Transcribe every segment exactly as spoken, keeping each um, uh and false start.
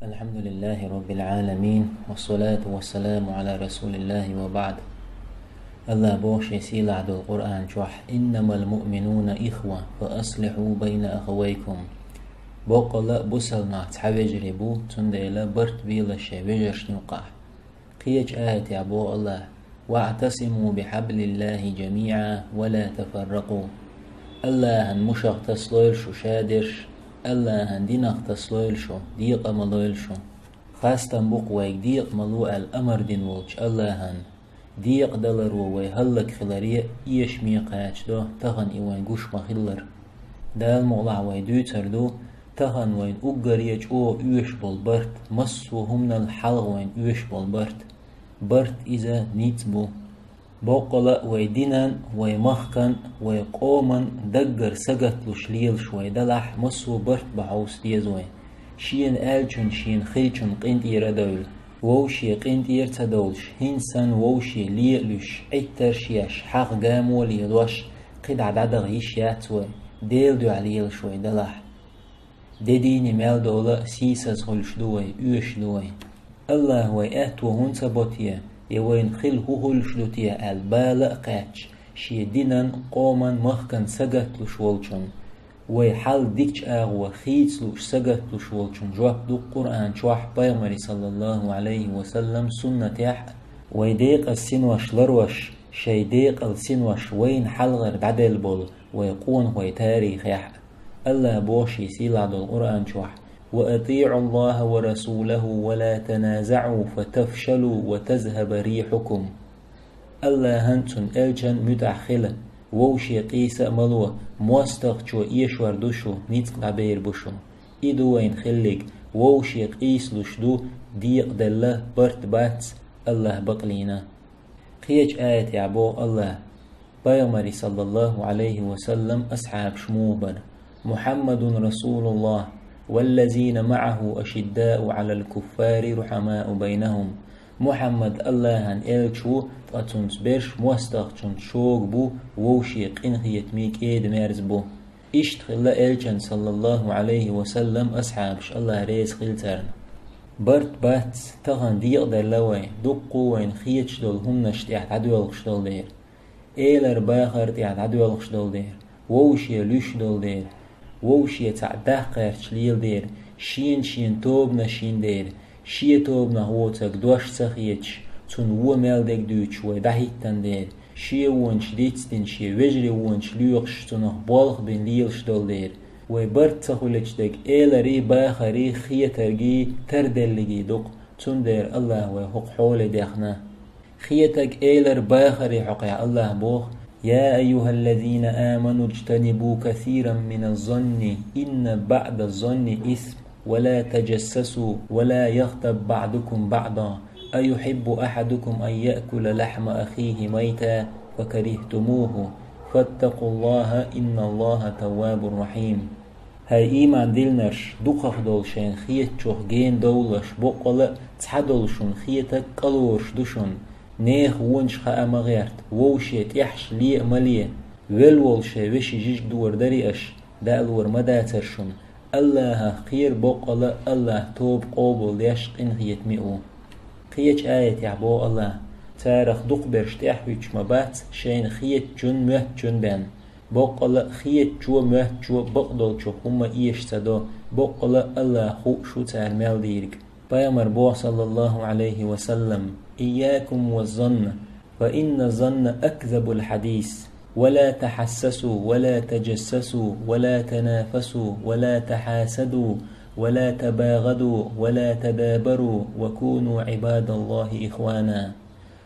الحمد لله رب العالمين، والصلاة والسلام على رسول الله وبعد. АллахӀа боху шен сийлахь долу Къуръан чохь: «إنما المؤمنون إخوة فأصلحوا بين أخويكم». Боккъала а бусалба нах цхьа вежарий бу, цундела барт бела шайн вежаршна юккъахь. Кхечу аятехь боху АллахӀа: «واعتصموا بحبل الله جميعا ولا تفرقوا». АллахӀан мушах тасалойла шу шадерш, АллахӀан динах тасалойла шу, декъа ма лойла шу. Хастам бу-кх вайга декъа ма ло аьлла амар дина волчу АллахӀан. Декъадаларо вай хӀаллакьхиларе а эшаме кхачадо, тахана и вайн гуш ма-хиллара. Дала мукъалахь вай дуьйцур ду тахана вайна уггаре а чӀогӀа оьшуш болу барт, массо а хӀуманал хьалха вайна оьшуш болу барт. Барт иза ницкъ бу. Боккъала а вай динан, вай махкан, вай къоман даггара сагатлуш лелаш вай далахь, массо а барт бан хьовса деза вай. Шена аьллачун, шена хиллачун къинтӀера а девлла. Вовше къинтӀера ца довлуш, хӀинца санна вовше ле а луьйш, Ӏиттарш а еш, хьагӀ гамо а лелош, кхидӀа дӀадаха йиш яц вай, Делан дуьхьа лелаш вай далахь. Де дийне мел довла а, сийсаза хуьлуш ду вай, оьшуш ду вай. АллахӀа вай аьтто хӀунда ца бо те, я вайна хила хӀун хуьлуш ду те аьлла бала а кхаьчча, шен динан, къоман, махкан сагатлуш волчун, вай хьал дикачу агӀор хийца лууш сагатлуш волчун жоп ду-кх Къуръан чохь, Пайхамаре, саллаллаху Ӏалайхи ва саллам, суннатехь а. Вай декъаза синош ларош, шайн декъала синош вайна хьалхара дӀаделла болу вай къонахой тарихехь а. АллахӀа боху шен сийлахь долу Къуръан чохь: «وأطيعوا الله ورسوله ولا تنازعوا فتفشلوا وتذهب ريحكم». АллахӀан, цуьнан элчан муьтӀахь хила, вовше къийса а ма ло, мостагӀчо эшор ду шу, ницкъ дӀабер бу шу. И ду вайна хилларг, вовше къийсалуш ду, декъаделла, барт бац, АллахӀ бакълийна. Кхечу аятехь боху АллахӀа: Пайхамаре, саллаллаху Ӏалайхи ва саллам, асхьабаш муха бара: «محمد رسول الله والذين معه أشداء على الكفار رحماء بينهم». Мухьаммад АллахӀан элча ву, ткъа цуьнца берш мостагӀчунца шога бу, вовше къинхетаме, кӀеда-мерза бу. Иштта хилла элчан, саллаллаху Ӏалайхи ва саллам, асхьабаш, АллахӀ реза хила царна. Барт бац, тахана декъаделла вай, дуккха а вайна хеташ долу хӀуманаш тӀехь дӀадоьлхуш долу дела. Элар-бахар тӀехь дӀадоьлхуш долу дела, вовше луьйш долу дела, вовше цхьаъ даккха гӀерташ лела дела, шена-шена тобанаш йина дела, шен тобанах воцург дош ца хеташ, цунна вон мел дерг дуьйцуш вай дӀахӀиттина дела, шен вонаш дицдина, шен вежарий вонаш лоьхуш, цунах болх бина лелаш долу дела, вай барт ца хуьлучу дерг эларий, бахарий, хетаргий, тарделлигий ду-кх, цундела АллахӀа вай хӀокху хьоле дехна. Хетаг, элар, бахарий хьокъехь АллахӀа боху: «يا أيها الذين آمنوا اجتنبوا كثيرا من الظن إن بعض الظن إثم ولا تجسسوا ولا يغتب بعضكم بعضا أيحب أحدكم أن يأكل لحم أخيه ميتا فكرهتموه واتقوا الله إن الله تواب رحيم». ХӀай, ийман диллинарш, дукхах долу шайн хетачух гена довлалаш, боккъала а цхьадолу шуна хетаг кӀалоруш ду шуна. Нехан вонаш хаа ма гӀерта, вовше тӀехьаш ле а ма ле. Велла волу шайн вешин жижиг дора дарий аша, Дала лора ма дацара шуна. АллахӀах кхера, боккъала а АллахӀ тоба къобалдеш, къинхетаме ву. Кхечу аятехь боху АллахӀа: «Царах дукхахберш тӀаьхьахӀуьттуш ма бац, шайна хетачун, моьттачун бен». Боккъала а хетачо, моьттачо бакъдолчух хӀумма эша ца до, боккъала а АллахӀа хууш ву цара мел дийриг. Пайхамара боху, саллаллаху Ӏалайхи ва саллам: «إياكم والظن فإن الظن أكذب الحديث ولا تحسسوا ولا تجسسوا ولا تنافسوا ولا تحاسدوا ولا تباغضوا ولا تدابروا وكونوا عباد الله إخوانا».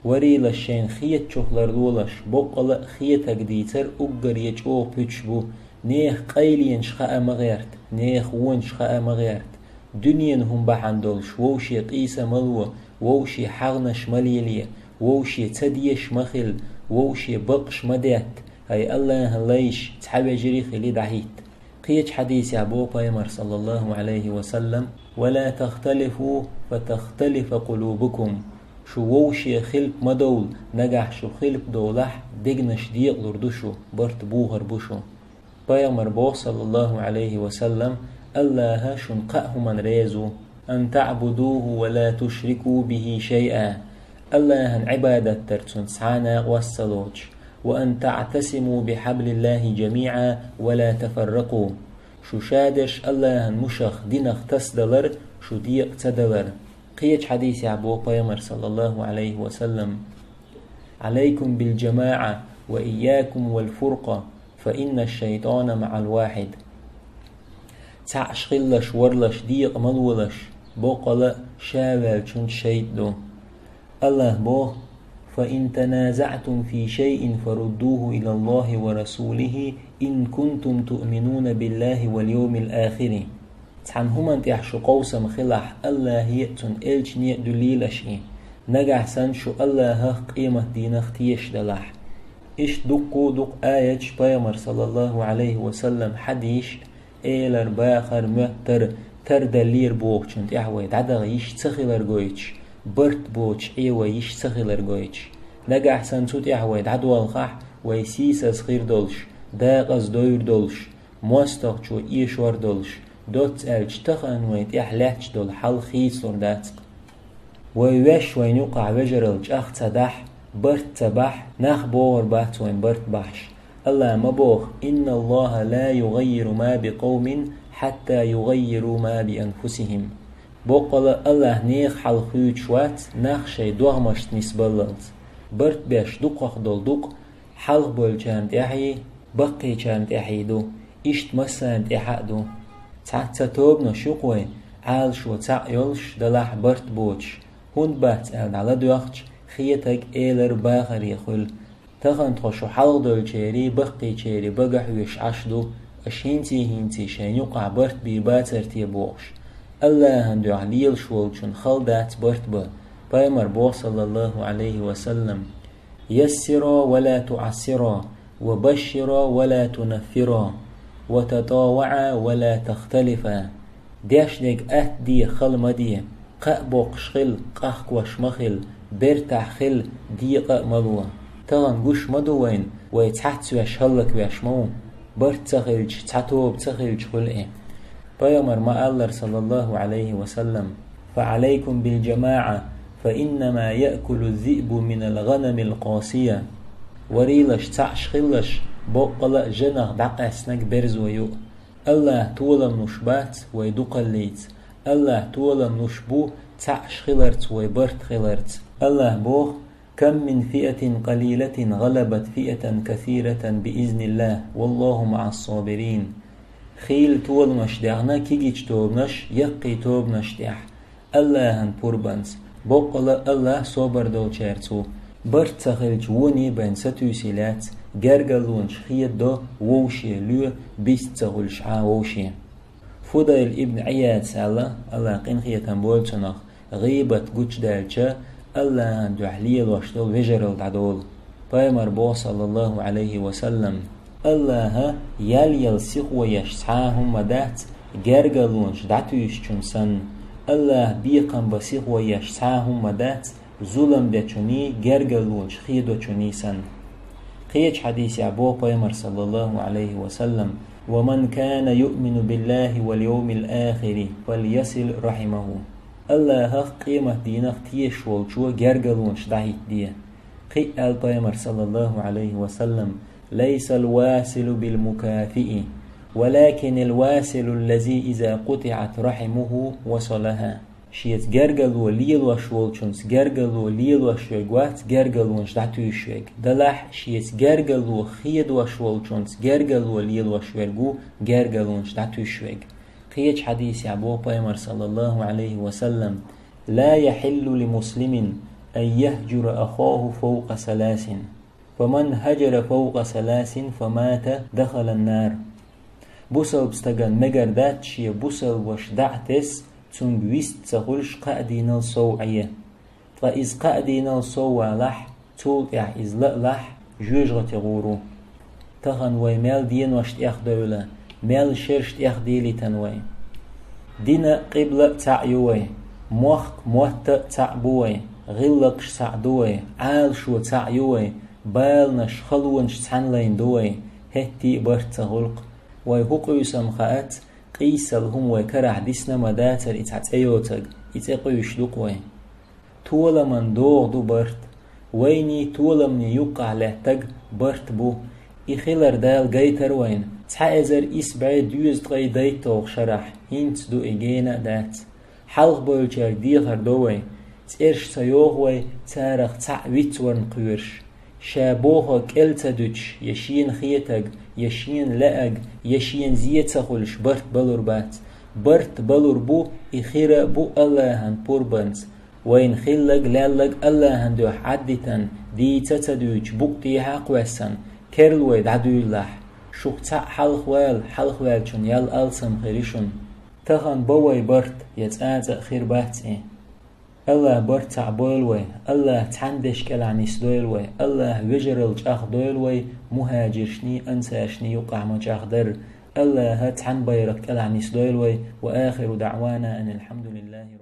Варийлаш, шайна хетачух ларлолаш, боккъала а хетаг дийцар уггаре чӀогӀа пуьташ бу. Нехан къайленаш хаа ма гӀерта, нехан вонаш хаа ма гӀерта. Дуьненан хӀума бахьана долуш вовше къийса ма ло, вовше хьагӀнаш ма лелае, вовше ца дезаш ма хила, вовше бакъаш ма детта. ХӀай АллахӀан лайш, цхьа вежарий хила дӀахӀитта. Кхечу хьадисехь боху Пайхамара, саллаллаху Ӏалайхи ва саллам: «ولا تختلفوا فتختلف قلوبكم». Шу вовше хилпа ма довла, нагахь шу хилпа довлахь, дегнаш декъалур ду шу, барт бухур бу шу. Пайхамара боху, саллаллаху Ӏалайхи ва саллам: «АллахӀа шуна кхаа хӀуманна реза ву. أن تعبدوه ولا تشركوا به شيئا. АллахӀан Ӏибадат дар цунца цхьа а накъост ца лоцуш. وأن تعتصموا بحبل الله جميعا ولا تفرقوا. Шу шадерш АллахӀан мушах, динах тасадалар, шу декъа ца далар. Кхечу хьадисехь боху Пайхамар, саллаллаху Ӏалайхи ва саллам: عليكم بالجماعة وإياكم والفرقة فإن الشيطان مع الواحد. Цхьаъ хилалаш, варлаш, декъа ма лолаш, боккъала а ша ваьллачун шайтӀа ду. АллахӀа боху: فإن تنازعتم في شيء فردوه إلى الله ورسوله إن كنتم تؤمنون بالله واليوم الآخر. Цхьана хӀуманна тӀехь шу къовсам хилахь, АллахӀе а, цуьнан элчане а дуьллийла аш и, нагахь санна шу АллахӀах а, къематдийнах а тешаш далахь. Иштта дуккха а дукха аяташ, Пайхамар, саллаллаху Ӏалайхи ва саллам, хьадисаш, элар, бахар, моьттар, тардаллера бохучунна тӀехь вай дӀадаха йиш ца хилар гойтуш, барт боцуш Ӏе вай йиш ца хилар гойтуш. Нагахь санна цу тӀехь вай дӀадолхахь, вай сийсаза хир долуш, дакъаза довр долуш, мостагӀчо эшор долуш, доцца аьлча, тахана вайн тӀехь лаьтташ долу хьал хийцалур дац-кх. Вай ваьш вайна юкъахь вежаралла чӀагӀ ца дахь, барт ца бахь, нах богӀур бац вайн барт бахьаш. АллахӀа ма боху: إن الله لا يغير ما بقوم حتى يغيروا ما بأنفسهم. Боккъала а АллахӀа нехан хьал хуьйцуш вац, нах шайн догӀмашца нисбаллалц. Барт беш дукхах долу дукъ хьалха болчарна тӀехьий, баккхийчарна тӀехьий ду, иштта массарна тӀехьа а ду. Цхьацца тобанаш ю-кх вай, Ӏалашо цхьаъ йолуш, делахь барт боцуш, хӀунда бац аьлла дӀаладоьгӀча, хетарг, элар, бахаре хуьлу. Тахана тхо шу хьалха долчерий, баккхийчерий бага хьоьжуш Ӏаш ду, аша хӀинций-хӀинций шайна юкъахь барт бийр бацара те бохуш. АллахӀан дуьхьа лелаш волчун хала дац барт бан. Пайхамар боху, саллаллаху Ӏалайхи ва саллам: يسرا ولا تعسرا، وبشرا ولا تنفرا، وتطاوعا ولا تختلفا. Деш дерг атта де, хала ма де, кхаъ боккхуш хила, къахкош ма хила, бертахь хила, декъа а ма ло. Тахана гуш ма ду вайна, вай цхьацца веш хӀаллаквеш ма ву, барт ца хилча, цхьа тоба ца хилча хуьлу и. Пайхамар ма-аллара, саллаллаху Ӏалайхи ва саллам: فعليكم بالجماعة، فإنما يأكل الذئب من الغنم القاصية. Варийлаш, цхьаъ хилалаш, боккъала а жанах дӀакъаьстинарг берзо ю. АллахӀа толам луш бац вай дукхаллица. АллахӀа толам луш бу цхьаъ хиларца, вай барт хиларца. АллахӀа боху: كم من فئة قليلة غلبت فئة كثيرة بإذن الله، والله مع الصابرين. Хийла толамаш даьхна кегийчу тобанаш яккхий тобанаш тӀехь, АллахӀан пурбанца. Боккъала а АллахӀ собар долчаьрца ву. Барт ца хилча, воне а байна сатуьйсий лаьцна, гергарлонаш хедадо вовше, лоь бист ца хуьлуш Ӏа вовше. Фудайл ибн Ӏияда аьлла, АллахӀа къинхетам бойла цунах, гӀийбат гучудаьлча, АллахӀан дуьхьа лелош долу вежаралла дӀадолу. Пайхамар боху, саллаллаху Ӏалайхи ва саллам: АллахӀа ял-ял сихо еш цхьа а хӀума дац, гергарлонаш дӀатуьйсучун санна. АллахӀа бекхам бан сихо еш цхьа а хӀума дац, зулам дечуний, гергарлонаш хедочуний санна. Кхечу хьадисехь боху Пайхамар, саллаллаху Ӏалайхи ва саллам: ومن كان يؤمن بالله واليوم الآخر فليصل رحمه. АллахӀах, къематдийнах тешаш волчо гергарлонаш дӀахӀиттаде. Кхин а аьлла Пайхамар, саллаллаху Ӏалайхи ва саллам: ليس الواصل بالمكافئ، ولكن الواصل الذي إذا قطعت رحمه وصلها. Шеца гергарло лелош волчунца гергарло лелош верг вац гергарлонаш дӀатуьйсуш верг. Делахь шеца гергарло хедош волчунца гергарло лелош верг ву гергарлонаш дӀатуьйсуш верг. Кхечу хьадисехь боху Пайхамар, саллаллаху Ӏалайхи ва саллам: لا يحل لمسلم أن يهجر أخاه فوق ثلاث، فمن هجر فوق ثلاث فمات دخل النار. Бусалба стагана мегар дац шен бусалба ваша дӀа а тесна, цуьнга вист ца хуьлуш кхаа дийнал сов Ӏе. Ткъа иза кхаа дийнал сов валахь, цул тӀаьхьа иза лаалахь, жоьжахате гӀур ву. Тахана вай мел денош тӀехдевлла, мел шераш тӀехдийлийтина вай. Дин а, къибла а цхьаъ ю вай, мохк а, мотт а цхьаъ бу вай, гӀиллакхаш цхьаъ ду вай, Ӏалашо цхьаъ ю вай, баланаш, халонаш цхьаьна лайна ду вай, хӀетте а барт ца хуьлу-кх. Вай хӀун къуьйсам хаац, Ӏийсал хӀума вай карахь дисна ма дацара и цхьа цӀе йоцург, и цӀе къуьйсуш ду-кх вай. Толаман догӀа ду барт. Вайний толамний юккъахь лаьттаг барт бу. И хилар Дала гайтар вайна. Цхьа эзар исс бӀе дезткъе дейтталгӀачу шарахь, хӀинца ду и, гена а дац. Хьалхабевллачаьрга дехар до вай, цӀераш ца йоху вай, царах цхьаъ вицварна кхоьруш. Ша бохург кӀел ца дуьтуш, я шена хетаг, я шена лаьаг, я шена зен ца хуьлуш барт балур бац. Барт балур бу, и хир а бу АллахӀан пурбанца. Вайна хилларг, лелларг АллахӀан дуьхьа Ӏаддитина, дийца а ца дуьйцуш, букъ тӀехьа а кхоьссина, керла вай дӀадуьйлалахь. Шух цхьаъ хьалхавала, хьалхаваьллачун ял алсам хир ю шуна. Тахана бо вай барт, я цкъа а хир бац и. АллахӀа барт цхьаъ бойла вай, АллахӀа цхьана дешан кӀелахь нисдойла вай, АллахӀа вежаралла чӀагӀдойла вай, мухӀажиршний, ансаршний юккъахь ма чӀагӀдарра. АллахӀа цхьана байракх кӀелахь нисдойла вай. Ва ахиру даӀвана анил хьамдулиллахӀи раббил